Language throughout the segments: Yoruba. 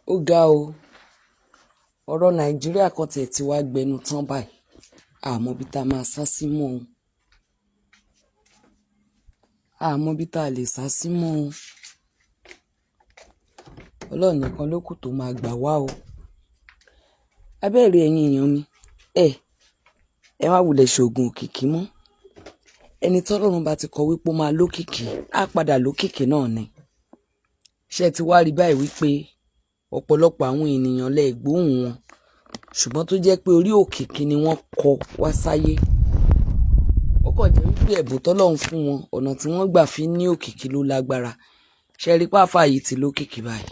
Ó ga o. Ọ̀rọ̀ Nàìjíríà kan tiẹ̀ ti wá gbẹnu tán báyìí. Àmọ́ bí tá a máa sá sí mọ́ o. Àmọ́ bí tá a lè sá sí mọ́ o. Ọlọ́run nìkan ló kù tó máa gbà wá o. Abẹ́ẹ̀rí, ẹ̀yin èèyàn mi, ẹ má wulẹ̀ ṣoògùn òkìkí mọ́. Ẹni tọ́lọ́run bá ti kọ wípé ó máa lókìkí, á padà lókìkí náà ni. Ṣé ẹ ti wá rí báyìí wípé ọ̀pọ̀lọpọ̀ àwọn ènìyàn lẹ gbóhùn wọn, ṣùgbọ́n tó jẹ́ pé orí òkìkí ni wọ́n kọ wá sáyé? Ó kàn jẹ́ wípé ẹ̀bùn tọ́lọ́run fún wọn, ọ̀nà tí wọ́n gbà fi ní òkìkí ló lágbára. Ṣé ẹ rí pé àáfà yìí ti lókìkí báyìí?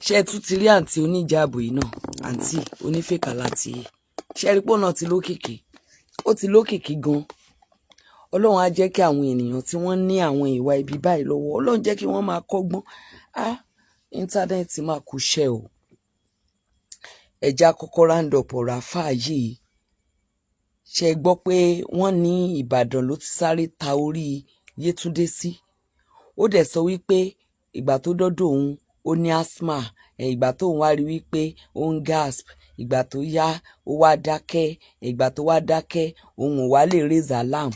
Ṣé ẹ tún ti rí àǹtí oníjàbù yìí náà, àǹtí onífèkà láti yìí? Ṣé ẹ rí pé òun náà ti lókìkí? Ó ti lókìkí gan. Ọlọ́run á jẹ́ kí àwọn ènìyàn tí wọ́n ní àwọn ìwà ibi báyìí lọ́wọ́, Ọlọ́run jẹ́ kí wọ́n máa kọ́gbọ́n. Á íńtánẹ́ẹ̀tì máa kú iṣẹ́ o. Ẹja kọ́kọ́ round up ọ̀rọ̀ àáfàá yìí. Ṣé ẹ gbọ́ pé wọ́n ní Ìbàdàn ló ti sáré ta orí Yétúndé sí? Ó dẹ̀ sọ wípé ìgbà tó dọ́dọ̀ òun, ó ní asthma. Ìgbà tóun wá rí wípé ó ń gasp, ìgbà tó yá, ó wá dákẹ́. Ìgbà tó wá dákẹ́, òun ò wá lè raise alarm,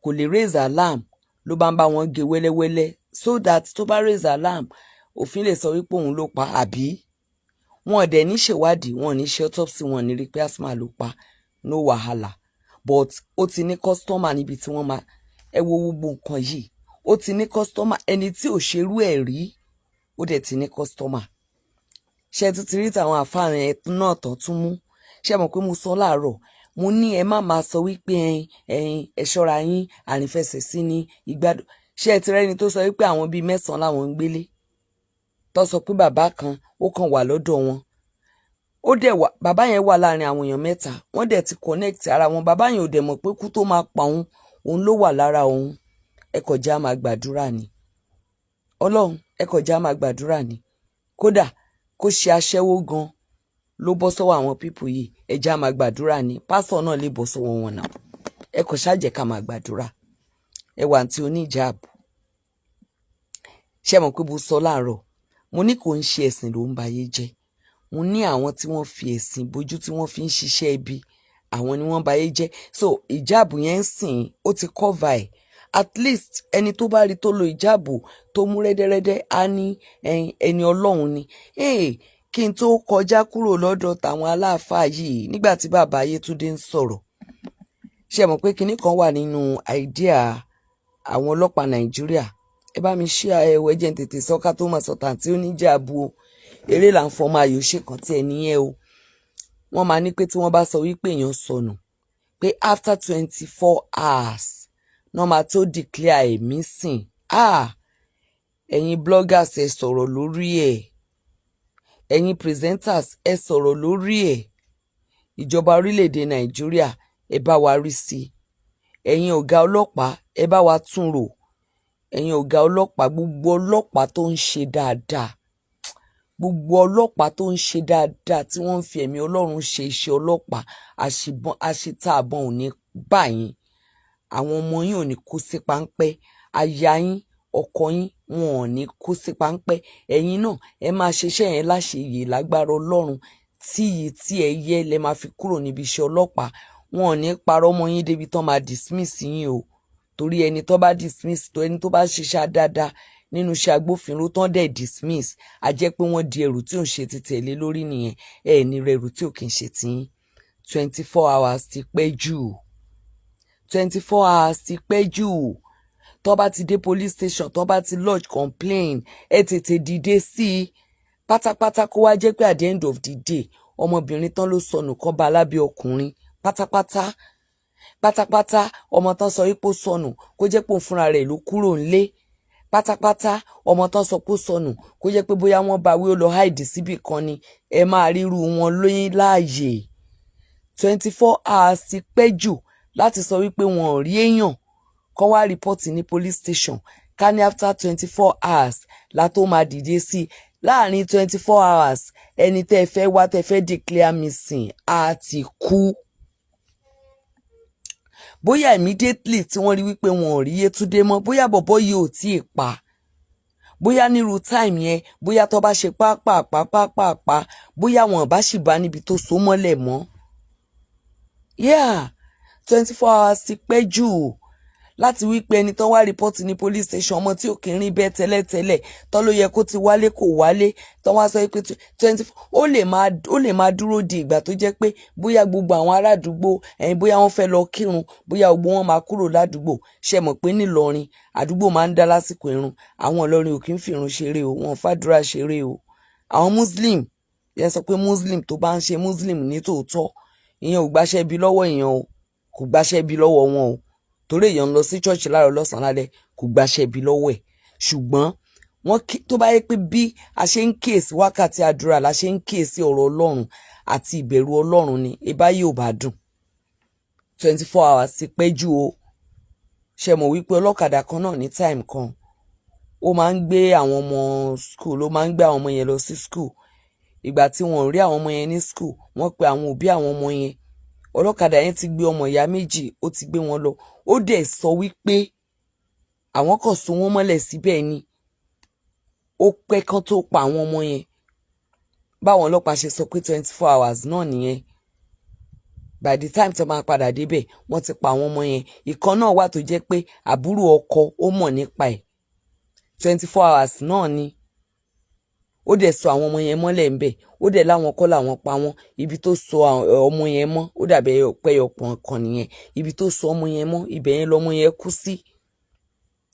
kò lè raise alarm, ló bá ń bá wọn gé wẹ́lẹ́wẹ́lẹ́, so that tó bá raise alarm, òfin lè sọ wípé òun ló pa. Àbí wọn ò dẹ̀ ní ṣèwádìí, wọn ò ní ṣe autopsy, wọn ò ní rí pé asthma ló pa. No wahala, but ó ti ní customer níbi tí wọ́n máa ẹ wo gbogbo nǹkan yìí. Ó ti ní customer, ẹni tí ò ṣerú ẹ̀ rí, ó dẹ̀ ti ní customer. Ṣé ẹ tún ti rí tàwọn àfáà yẹn náà tán tún mú? Ṣé mọ̀ pé mo sọ láàárọ̀, mo ní ẹ má máa sọ wípé ẹyin ẹyin, ẹ ṣọ́ra yín, àrífẹsẹ̀ sí ní ìgbádùn. Ṣé ẹ ti rẹ́ni tó sọ wípé àwọn bíi mẹ́sàn-án làwọn ń gbélé, tó sọ pé bàbá kan ó kàn wà lọ́dọ̀ wọn, ó dẹ̀ wà, bàbá yẹn wà láàrin àwọn èèyàn mẹ́ta, wọ́n dẹ̀ ti connect ara wọn, bàbá yẹn ò dẹ̀ mọ̀ pé kú tó máa pa òun, òun ló wà lára òun? Ẹ kọjá máa gbàdúrà ni. Ọlọ́run, ẹ kọjá máa gbàdúrà ni. Kódà kó ṣe aṣẹ́wó gan ló bọ́ sọ́wọ́ àwọn people yìí, ẹ já máa gbàdúrà ni. Pásítọ̀ náà lè bọ́ sọ́wọ́ wọn náà. Ẹ kò ṣáàjẹ́ ká máa gbàdúrà. Ẹ wà àǹtí oníjàbù. Ṣé mọ̀ pé mo sọ láàárọ̀, mo ní kò ń ṣe ẹ̀sìn ló ń bayé jẹ́? Mo ní àwọn tí wọ́n fi ẹ̀sìn bójú, tí wọ́n fi ń ṣiṣẹ́ ibi, àwọn ni wọ́n bayé jẹ́. So ìjáàbù yẹn ń sìn, ó ti cover ẹ̀. At least ẹni tó bá rí tó lo ìjáàbù tó mú rẹ́dẹ́rẹ́dẹ́, á ní ẹni Ọlọ́run ni. Kí n tó kọjá kúrò lọ́dọ̀ tàwọn aláàfáà yìí, nígbà tí bàbá Yétúndé ń sọ̀rọ̀, ṣé ẹ mọ̀ pé kinní kan wà nínú idea àwọn ọlọ́pàá Nàìjíríà? Ẹ bá mi ṣí ẹwọ, ẹ jẹ́ n tètè sọ ká tó máa sọ tàǹtí oníjàbù o. Eré là ń fọmọ ayò ṣèkàn tí ẹ nìyẹn o. Wọ́n máa ní pé tí wọ́n bá sọ wípé èèyàn sọnù, pé after 24 hours náà máa tó declare ẹ̀ missing. Ah, ẹ̀yin bloggers, ẹ sọ̀rọ̀ lórí ẹ̀. Ẹ̀yin presenters, ẹ sọ̀rọ̀ lórí ẹ̀. Ìjọba orílẹ̀-èdè Nàìjíríà, ẹ bá wa rí sí i. Ẹ̀yin ọ̀gá ọlọ́pàá, ẹ bá wa tún rò. Ẹ̀yin ọ̀gá ọlọ́pàá, gbogbo ọlọ́pàá tó ń ṣe dáadáa, gbogbo ọlọ́pàá tó ń ṣe dáadáa, tí wọ́n ń fi ẹ̀mí Ọlọ́run ṣe iṣẹ́ ọlọ́pàá, àṣìbọn àṣetààbọn ò ní bá yín. Àwọn ọmọ yín ò ní kó sí páńpẹ́. Aya yín, ọkọ yín, wọn ò ní kó sí páńpẹ́. Ẹ̀yin náà, ẹ máa ṣiṣẹ́ yẹn láṣeyè lágbára Ọlọ́run. Tí yìí tí ẹ yẹ lẹ máa fi kúrò níbi iṣẹ́ ọlọ́pàá. Wọn ò ní parọ́ mọ́ yín débi tán máa dismiss yín o, torí ẹni tó bá dismiss, tó ẹni tó bá ṣiṣẹ́ dáadáa nínú iṣẹ́ agbófinró tán dẹ̀ dismiss, a jẹ́ pé wọ́n di ẹrù tí ò ń ṣe ti tẹ̀lé lórí nìyẹn. Ẹ ní rẹrù tí ò kì í ṣe tiyín. 24 hours ti pẹ́ jù. 24 hours ti pẹ́ jù. Tó bá ti dé police station, tó bá ti lodge complain, ẹ tètè dìde sí i pátápátá. Kó wá jẹ́ pé at the end of the day, ọmọbìnrin tán ló sọnù kọ́ bá alábẹ́ ọkùnrin pátápátá pátápátá, ọmọ tán sọ wípé ó sọnù, kó jẹ́ pé òun fúnra rẹ̀ ló kúrò ńlé pátápátá, ọmọ tán sọ pé ó sọnù, kó jẹ́ pé bóyá wọ́n bá wí, ó lọ hide síbì kan ni, ẹ máa ríru wọn lóyún láàyè. 24 hours ti pẹ́ jù láti sọ wípé wọn ò rí èèyàn kọ́ wá report ní police station. Ká ní after 24 hours la tó máa dìde sí i. Láàrin 24 hours, ẹni tẹ́ ẹ fẹ́ wá, tẹ́ ẹ fẹ́ declare missing, á ti kú. Bóyá immediately tí wọ́n rí wípé wọn ò rí Yétúndé mọ́, bóyá bọ̀bọ́ yìí ò tí ì pa. Bóyá nírú time yẹn, bóyá tó bá ṣe pápápápápá, bóyá wọn bá sì bá níbi tó so mọ́lẹ̀ mọ́. Yeah, 24 hours ti pẹ́ jù láti wí pé ẹni tó wá report ní police station, ọmọ tí ò kì í rìn bẹ́ẹ̀ tẹ́lẹ̀tẹ́lẹ̀, tó ló yẹ kó ti wálé, kò wálé, tó wá sọ pé 24, ó lè máa dúró di ìgbà tó jẹ́ pé bóyá gbogbo àwọn ará àdúgbò ẹ̀yìn, bóyá wọ́n fẹ́ lọ kírun, bóyá gbogbo wọn máa kúrò ládùúgbò. Ṣe mọ̀ pé nílọrin, àdúgbò máa ń dá lásìkò irun. Àwọn Ìlọrin ò kí ń fi irun ṣeré o, wọn ò fàdúrà ṣeré o. Àwọn Muslim yẹn sọ pé Muslim tó bá ń ṣe Muslim ní tòótọ́, ìyẹn ò gbàṣẹ́ bí lọ́wọ́ èèyàn o, kò gbàṣẹ́ bí lọ́wọ́ wọn o, torí èèyàn ń lọ sí church láàárọ̀, lọ́sàn-án, lálẹ́, kò gbàṣẹ́ bí lọ́wọ́ ẹ̀. Ṣùgbọ́n wọ́n tó bá yẹ pé bí a ṣe ń kíyèsí wákàtí àdúrà la ṣe ń kíyèsí ọ̀rọ̀ Ọlọ́run àti ìbẹ̀rù Ọlọ́run ni, ìbá yóò bá dùn. 24 hours ti pẹ́ jù o. Ṣe mọ̀ wípé ọlọ́kadà kan náà ní time kan, ó máa ń gbé àwọn ọmọ school, ó máa ń gbé àwọn ọmọ yẹn lọ sí school. Ìgbà tí wọ́n rí àwọn ọmọ yẹn ní school, wọ́n pe àwọn òbí àwọn ọmọ yẹn. Ọlọ́kadà yẹn ti gbé ọmọ ìyá méjì, ó ti gbé wọn lọ. Ó dẹ̀ sọ wípé àwọn kò so wọ́n mọ́lẹ̀ síbẹ̀ ni. Ó pẹ́ kán tó pa àwọn ọmọ yẹn. Báwọn ọlọ́pàá ṣe sọ pé 24 hours náà nìyẹn. By the time tó máa padà débẹ̀, wọ́n ti pa àwọn ọmọ yẹn. Ìkan náà wà tó jẹ́ pé àbúrò ọkọ ó mọ̀ nípa ẹ̀. 24 hours náà ni. Ó dẹ̀ sọ àwọn ọmọ yẹn mọ́lẹ̀ ńbẹ̀. Ó dẹ̀ láwọn kọ́ làwọn pa wọ́n. Ibi tó sọ ọmọ yẹn mọ́, ó dàbẹ̀ pẹ́yọ kan nìyẹn. Ibi tó sọ ọmọ yẹn mọ́, ibẹ̀ yẹn lọmọ yẹn kú sí.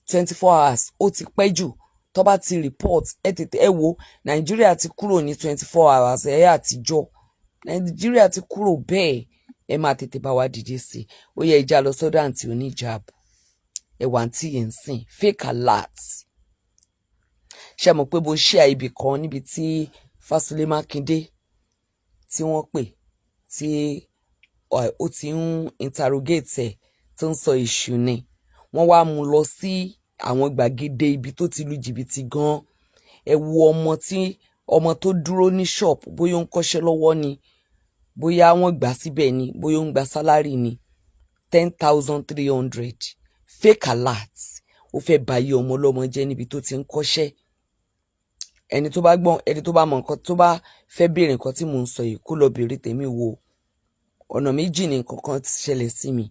24 hours, ó ti pẹ́ jù. Tó bá ti report, ẹ tètè ẹ wo. Nàìjíríà ti kúrò ní 24 hours ẹ àtijọ́. Nàìjíríà ti kúrò bẹ́ẹ̀. Ẹ máa tètè bá wa dìde sí i. Ó yẹ ìjà lọ sọ́dọ̀ àǹtí oníjàb. Ẹwà àǹtí yìí ń sìn fake alert. Ṣe mọ̀ pé bó ṣe ibì kan níbi tí Fásulẹ̀ Mákindé tí wọ́n pè, tí ó ti ń interrogate ẹ̀, tó ń sọ ìṣù ni, wọ́n wá mú lọ sí àwọn gbàgede ibi tó ti lu jìbìtì gan. Ẹ wo ọmọ tí ọmọ tó dúró ní shop, bóyá ó ń kọ́ṣẹ́ lọ́wọ́ ni, bóyá wọ́n gbà síbẹ̀ ni, bóyá ó ń gba salary ni, 10,300, fake alert. Ó fẹ́ báyé ọmọ ọlọ́mọ jẹ́ níbi tó ti ń kọ́ṣẹ́. Ẹni tó bá gbọ́n, ẹni tó bá mọ nǹkan, tó bá fẹ́ béèrè nǹkan tí mò ń sọ yìí, kó lọ béèrè tèmi wo. Ọ̀nà méjì ni nǹkan kan ti ṣẹlẹ̀ sí mi.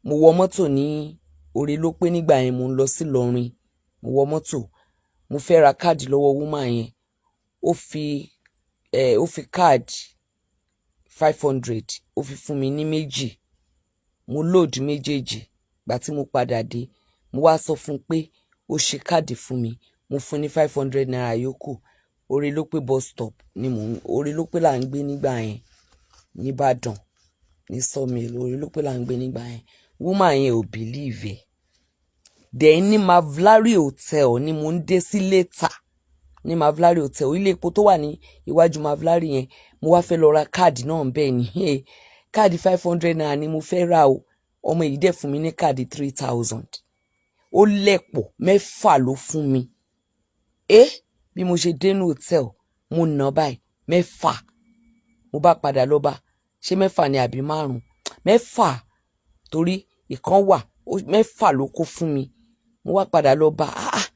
Mo wọ mọ́tò ní orí ló pé nígbà yẹn, mo ń lọ sí Ìlọrin. Mo wọ mọ́tò, mo fẹ́ ra káàdì lọ́wọ́ woman yẹn. Ó fi káàdì 500, ó fi fún mi ní méjì. Mo load méjèèjì. Gbà tí mo padà dé, mo wá sọ fún un pé ó ṣe káàdì fún mi. Mo fún ní ₦500 yòókù. Orí ló pé bus stop ni mò ń, orí ló pé là ń gbé nígbà yẹn nìbàdàn, ní Sawmill. Orí ló pé là ń gbé nígbà yẹn. Woman yẹn ò believe ẹ̀. Then ní Mavlari Hotel ni mo ń dé sí later. Ní Mavlari Hotel, ilé epo tó wà ní iwájú Mavlari yẹn, mo wá fẹ́ lọ ra káàdì náà. Bẹ́ẹ̀ ni, káàdì ₦500 ni mo fẹ́ rà o. Ọmọ yìí dẹ̀ fún mi ní káàdì 3,000. Ó lẹ̀pọ̀ mẹ́fà ló fún mi. Ẹ bí mo ṣe dénú hotel, mo nà báyìí, mẹ́fà. Mo bá padà lọ bá, ṣé mẹ́fà ni àbí márùn? Mẹ́fà, torí ìkan wà, mẹ́fà ló kó fún mi. Mo wá padà lọ bá, ah,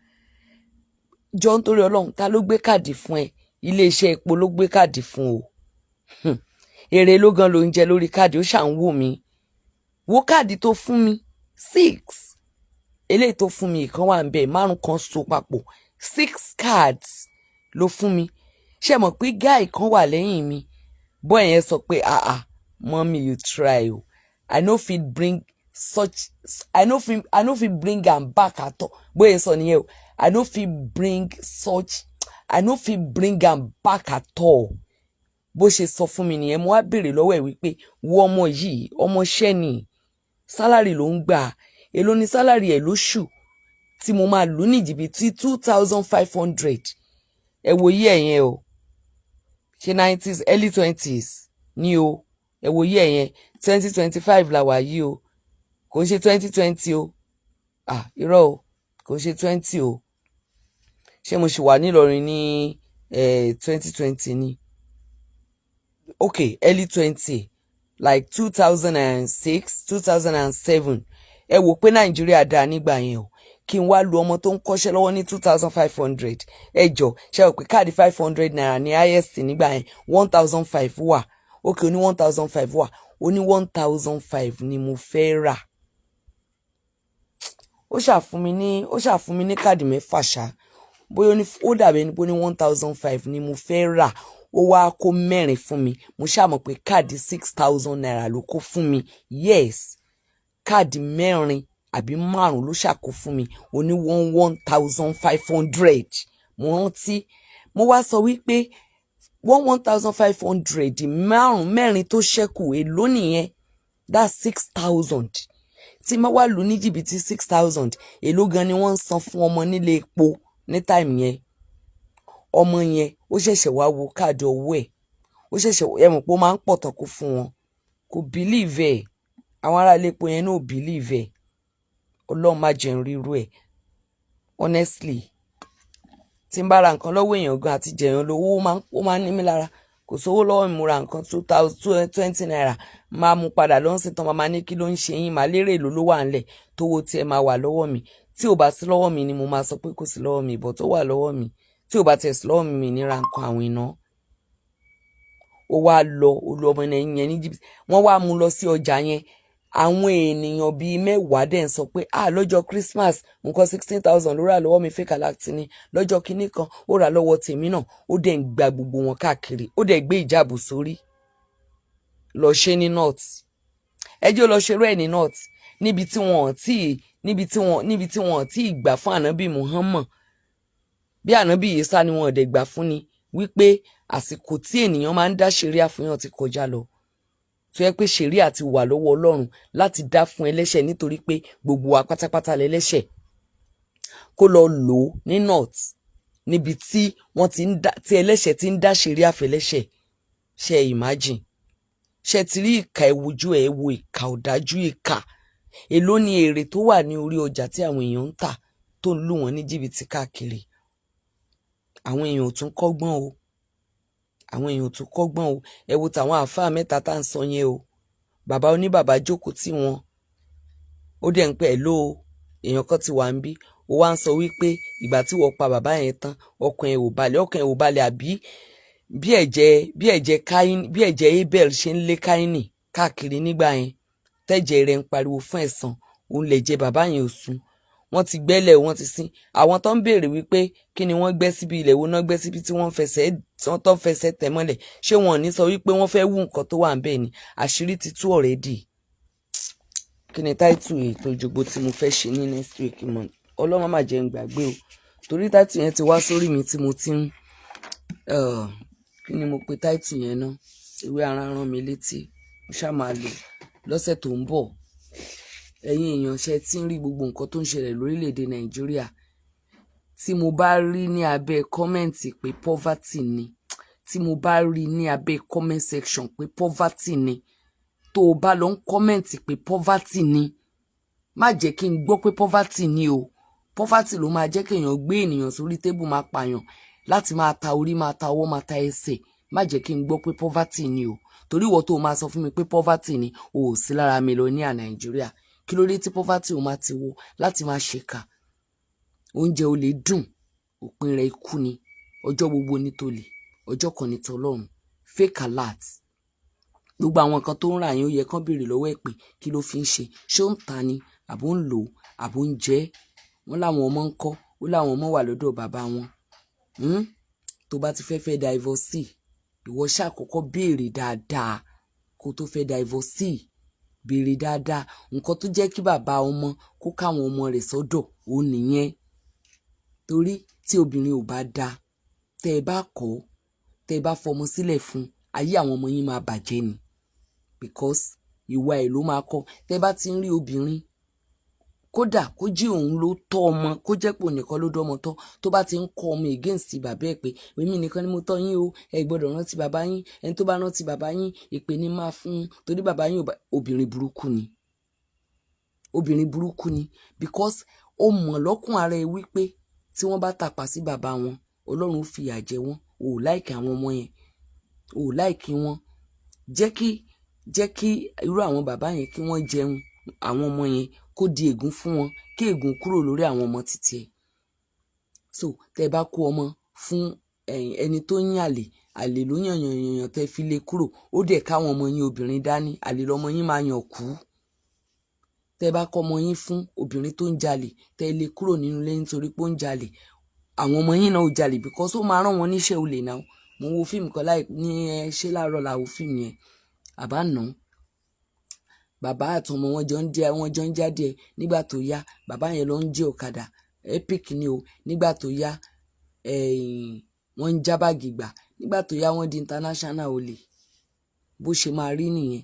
jọ, nítorí Ọlọ́run, ta ló gbé káàdì fún ẹ? Iléeṣẹ́ epo ló gbé káàdì fún o. Èrè ló gan ló ń jẹ lórí káàdì. Ó ṣà ń wò mí, wo káàdì tó fún mi, six. Eléyìí tó fún mi, ìkan wà ń bẹ, márùn kan so papọ̀, six cards ló fún mi. Ṣe mọ̀ pé guy kan wà lẹ́yìn mi? Boy yẹn sọ pé, "Ah ah, mommy, you try o. I no fit bring am back at all." Bóyá sọ nìyẹn o. I no fit bring am back at all." Bó ṣe sọ fún mi nìyẹn. Mo wá béèrè lọ́wọ́ ẹ̀ wípé, wo ọmọ yìí, ọmọọṣẹ́ ni, salary ló ń gbà. Èló ni salary ẹ̀ lóṣù tí mo máa lù ní jìbìtì 2,500? Ẹ wo yí ẹ̀ yẹn o. Ṣe 90s, early 20s ní o. Ẹ wo yí ẹ̀ yẹn, 2025 la wà yìí o. Kò ń ṣe 2020 o. Ah, irọ́ o, kò ń ṣe 20 o. Ṣé mo ṣì wà nílọrin ní 2020 ni? Okay, early 20, like 2006, 2007. Ẹ wò pé Nàìjíríà dáa nígbà yẹn o. Kí n wá lu ọmọ tó ń kọ́ṣẹ́ lọ́wọ́ ní 2,500. Ẹ jọ, ṣe rò pé káàdì 500 naira ní highest nígbà yẹn? 1,500 wà. Ok, ó ní 1,500 wà. Ó ní 1,500 ni mo fẹ́ rà. Ó ṣàfún mi ní káàdì mẹ́fà ṣá. Bóyá ó dàbí ẹni pé ó ní 1,500 ni mo fẹ́ rà, ó wá kó mẹ́rin fún mi. Mo ṣáà mọ̀ pé káàdì 6,000 naira ló kó fún mi. Yes, káàdì mẹ́rin àbí márùn ló ṣàkó fún mi. Ó ní 1,500. Mo rántí mo wá sọ wípé 1,500 márùn mẹ́rin tó ṣẹ́kù, èló nìyẹn? That's 6,000. Tí má wá lù ní jìbìtì 6,000, èló gan ni wọ́n ń san fún ọmọ nílé epo ní time yẹn? Ọmọ yẹn, ó ṣẹ̀ṣẹ̀ wá wo káàdì ọwọ́ ẹ̀, ó ṣẹ̀ṣẹ̀ ẹ mọ̀ pé ó máa ń pọ̀ tán kó fún wọn. Kò believe ẹ̀. Àwọn ará ilé epo yẹn náà ò believe ẹ̀. Ọlọ́run má jẹun ríru ẹ̀. Honestly, tí n bá ra nǹkan lọ́wọ́ èèyàn gan àti jẹ̀yàn lówó, ó máa ń ní mí lára. Kò sówó lọ́wọ́ mi, mo ra nǹkan 2,020 naira, máa mú padà lọ́sìn tán, máa ní kí ló ń ṣe yín? Máa lérè èlò ló wà ńlẹ̀ tówó tiẹ̀ máa wà lọ́wọ́ mi. Tí ò bá sí lọ́wọ́ mi ni mo máa sọ pé kò sí lọ́wọ́ mi ìbọ̀ tó wà lọ́wọ́ mi. Tí ò bá tiẹ̀ sí lọ́wọ́ mi, mi ní ra nǹkan àwìn náà. Ó wá lọ olú ọmọ yẹn ní jìbìtì. Wọ́n wá mú lọ sí ọjà yẹn. Àwọn ènìyàn bíi 10 dẹ̀ ń sọ pé, ah, lọ́jọ́ Christmas, nǹkan 16,000 ló rà lọ́wọ́ mi, fake alert ni. Lọ́jọ́ kinní kan, ó rà lọ́wọ́ tèmi náà. Ó dẹ̀ ń gba gbogbo wọn káàkiri. Ó dẹ̀ gbé ìjáàbù sórí lọ ṣe ní north. Ẹjọ́ lọ ṣerú ẹ̀ ní north, níbi tí wọ́n tí gbà fún ànábì Muhammad bí ànábì Ìsá ni wọ́n dẹ̀ gbà fún ni wípé àsìkò tí ènìyàn máa ń dá ṣẹ̀ríà fún yàn ti kọjá lọ, tó yẹ pé ṣẹ̀ríà ti wà lọ́wọ́ Ọlọ́run láti dá fún ẹlẹ́ṣẹ̀, nítorí pé gbogbo wa pátápátá lẹ́lẹ́ṣẹ̀. Kó lọ lò ó ní north, níbi tí wọ́n ti ń dá, tí ẹlẹ́ṣẹ̀ ti ń dá ṣẹ̀ríà fẹ́lẹ́ṣẹ̀. Ṣe imagine? Ṣe ti rí ìkà? Ìwojú ẹ̀ wo ìkà, ọ̀dájú ìkà. Èló ni èrè tó wà ní orí ọjà tí àwọn èèyàn ń tà tó ń lù wọ́n ní jìbìtì káàkiri? Àwọn èèyàn ò tún kọ́gbọ́n o. Àwọn èèyàn ò tún kọ́gbọ́n o. Ẹ wo tàwọn àáfàá mẹ́ta tá à ń sọ yẹn o. Bàbá oníbàbá jókòó tí wọn, ó dẹ̀ ń pẹ́ ẹ̀ ló o. Èèyàn kan ti wà ń bí, ó wá ń sọ wípé ìgbà tí wọ́n pa bàbá yẹn tán, ọkàn ẹ̀ ò balẹ̀, ọkàn ẹ̀ ò balẹ̀. Àbí bí ẹ̀jẹ̀ Káínì, bí ẹ̀jẹ̀ Abel ṣe ń lé Káínì káàkiri nígbà yẹn, tẹ́jẹ̀ rẹ̀ ń pariwo fún ẹ̀san, òun lè jẹ bàbá yẹn ò sùn. Wọ́n ti gbẹ́lẹ̀, wọ́n ti sin. Àwọn tó ń béèrè wípé kí ni wọ́n gbẹ́ síbi, ilẹ̀ wo náà gbẹ́ síbi tí wọ́n fẹsẹ̀ tó ń fẹsẹ̀ tẹ̀ mọ́lẹ̀, ṣé wọn ò ní sọ wípé wọ́n fẹ́ wú nǹkan tó wà ń bẹ̀ ni? Àṣírí ti tú already. Kí ni title ètò ìjògbó tí mo fẹ́ ṣe ní next week mọ́? Ọlọ́run má jẹ́ n gbàgbé o, torí title yẹn ti wá sórí mi tí mo ti ń, kí ni mo pe title yẹn náà? Ìwé ara rán mi létí. Mo ṣáà máa lò lọ́sẹ̀ tó ń bọ̀. Ẹ̀yin èèyàn, ṣe tí ń rí gbogbo nǹkan tó ń ṣẹlẹ̀ lórílẹ̀‐èdè Nàìjíríà? Tí mo bá rí ní abẹ́ comment pé poverty ni, tí mo bá rí ní abẹ́ comment section pé poverty ni, tó o bá lọ ń comment pé poverty ni, má jẹ́ kí n gbọ́ pé poverty ni o. Poverty ló máa jẹ́ kéèyàn gbé ènìyàn sórí table, máa pààyàn, láti máa ta orí, máa ta ọwọ́, máa ta ẹsẹ̀. Má jẹ́ kí n gbọ́ pé poverty ni o, torí ìwọ tó o máa sọ fún mi pé poverty ni, o ò sí lára mi lọ ní à Nàìjíríà. Kí ló dé tí poverty ò máa ti wo láti máa ṣèkà? Oúnjẹ ò lè dùn, òpin rẹ̀ ikú ni. Ọjọ́ gbogbo ní tolè, ọjọ́ kan ní tọlọ́run. Fake alert, gbogbo àwọn nǹkan tó ń rà yẹn, ó yẹ kán béèrè lọ́wọ́ ẹ̀ pé kí ló fi ń ṣe. Ṣé ó ń ta ni, àbó ń lò ó, àbó ń jẹ ẹ́? Wọ́n láwọn ọmọ ń kọ́. Ó láwọn ọmọ wà lọ́dọ̀ bàbá wọn. Tó bá ti fẹ́ fẹ́ divorce, ìwọ ṣáà kọ́kọ́ béèrè dáadáa kó tó fẹ́ divorce. Béèrè dáadáa nǹkan tó jẹ́ kí bàbá ọmọ kó káwọn ọmọ rẹ̀ sọ́dọ̀, ó nìyẹn. Torí tí obìnrin ò bá dáa, tẹ́ ẹ bá kọ́, tẹ́ ẹ bá fọmọ sílẹ̀ fún, ayé àwọn ọmọ yín máa bàjẹ́ ni, because ìwà ẹ̀ ló máa kọ́. Tẹ́ ẹ bá ti ń rí obìnrin, kódà kó jí òun ló tọ́ ọmọ, kó jẹ́ pé òun nìkan ló dọ́mọ tọ́, tó bá ti ń kọ́ ọmọ against bàbá ẹ̀ pé èmi nìkan ni mo tọ́ yín o, ẹ gbọ́dọ̀ rántí bàbá yín, ẹni tó bá rántí bàbá yín, èpè ni máa fún un, torí bàbá yín, obìnrin burúkú ni. Obìnrin burúkú ni, because ó mọ̀ lọ́kùn ara ẹ wípé tí wọ́n bá tàpá sí bàbá wọn, Ọlọ́run fìyà jẹ wọ́n. O ò like àwọn ọmọ yẹn, o ò like wọn. Jẹ́ kí irú àwọn bàbá yẹn kí wọ́n jẹun àwọn ọmọ yẹn. Kó di ègún fún wọn, kí ègún kúrò lórí àwọn ọmọ títí ẹ̀. So tẹ́ ẹ bá kó ọmọ fún ẹni tó ń yàlè, àlè ló yàn yàn yàn yàn, tẹ́ fi lé kúrò, ó dẹ̀ káwọn ọmọ yín obìnrin dání, àlè lọmọ yín máa yàn kú. Tẹ́ bá kọ́ ọmọ yín fún obìnrin tó ń jalè, tẹ́ lé kúrò nínú ilé nítorí pé ó ń jalè, àwọn ọmọ yín náà ó jalè, because ó máa rán wọn níṣẹ́ olè náà. Mo ń wo fíìmù kan láì ní ẹ ṣé láàárọ̀ la wo fíìmù yẹn àbá nà án. Bàbá àtọmọ wọn jọ ń jẹ, wọn jọ ń jáde. Nígbà tó yá, bàbá yẹn lọ ń jí ọ̀kadà, epic ni o. Nígbà tó yá, wọ́n ń já báàgì gbà. Nígbà tó yá, wọ́n di international olè. Bó ṣe máa rí nìyẹn.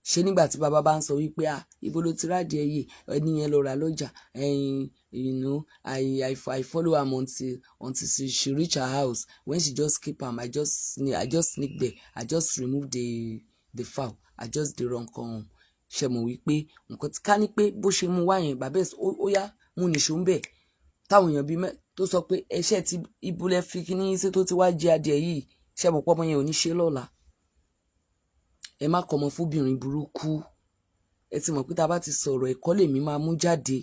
Ṣé nígbà tí bàbá bá ń sọ wípé, "Ah, ibo ló ti rádìí ẹyẹ?" Ẹni yẹn lọ rà lọ́jà. I follow am until she reach her house. When she just keep am, I just sneak there, I just remove the fowl, I just dey run come home. Ṣe mọ̀ wípé nǹkan tí ká ní pé bó ṣe mú wá yẹn, bàbá ẹ̀ ó yá mú nìṣó ń bẹ̀, táwọn èèyàn bíi mẹ́ tó sọ pé ẹṣẹ́ tí ibùlẹ̀ fi kíní sí tó ti wá jẹ adìẹ yìí, ṣe mọ̀ pọ́mọ yẹn ò ní ṣe lọ́la? Ẹ má kọ́ ọmọ fúnbìnrin burúkú. Ẹ ti mọ̀ pé tá a bá ti sọ̀rọ̀, ẹ̀kọ́ lèmi máa mú jáde.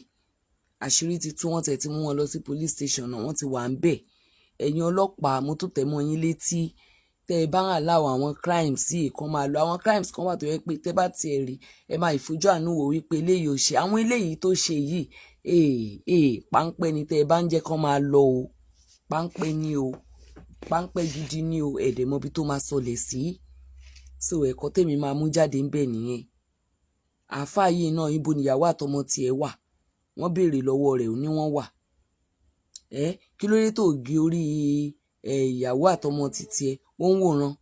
Àṣírí ti tú. Wọ́n tẹ̀ ti mú wọn lọ sí police station náà, wọ́n ti wà ń bẹ̀. Ẹ̀yin ọlọ́pàá, mo tún tẹ̀ mọ́ yín létí, tẹ́ ẹ bá ń allow àwọn crimes yìí kan máa lọ. Àwọn crimes kan wà tó yẹ pé tẹ́ bá tiẹ̀ rí, ẹ máa ìfojú àánú wò wípé eléyìí ò ṣe àwọn eléyìí tó ṣe yìí. Ee ee, páńpẹ́ ni. Tẹ́ ẹ bá ń jẹ́ kán máa lọ o, páńpẹ́ ni o, páńpẹ́ gidi ni o. Ẹ̀ẹ́dẹ̀ mọbi tó máa sọlẹ̀ sí. So ẹ̀kọ́ tèmi máa mú jáde ń bẹ̀ nìyẹn. Àáfàá yìí náà, ibo níyàwó àtọmọ tiẹ̀ wà? Wọ́n béèrè lọ́wọ́ rẹ̀, ò ní wọ́n wà. Ẹ kí ló dé tó gé orí ẹ ìyàwó àtọmọ títí ẹ? Ó ń wòran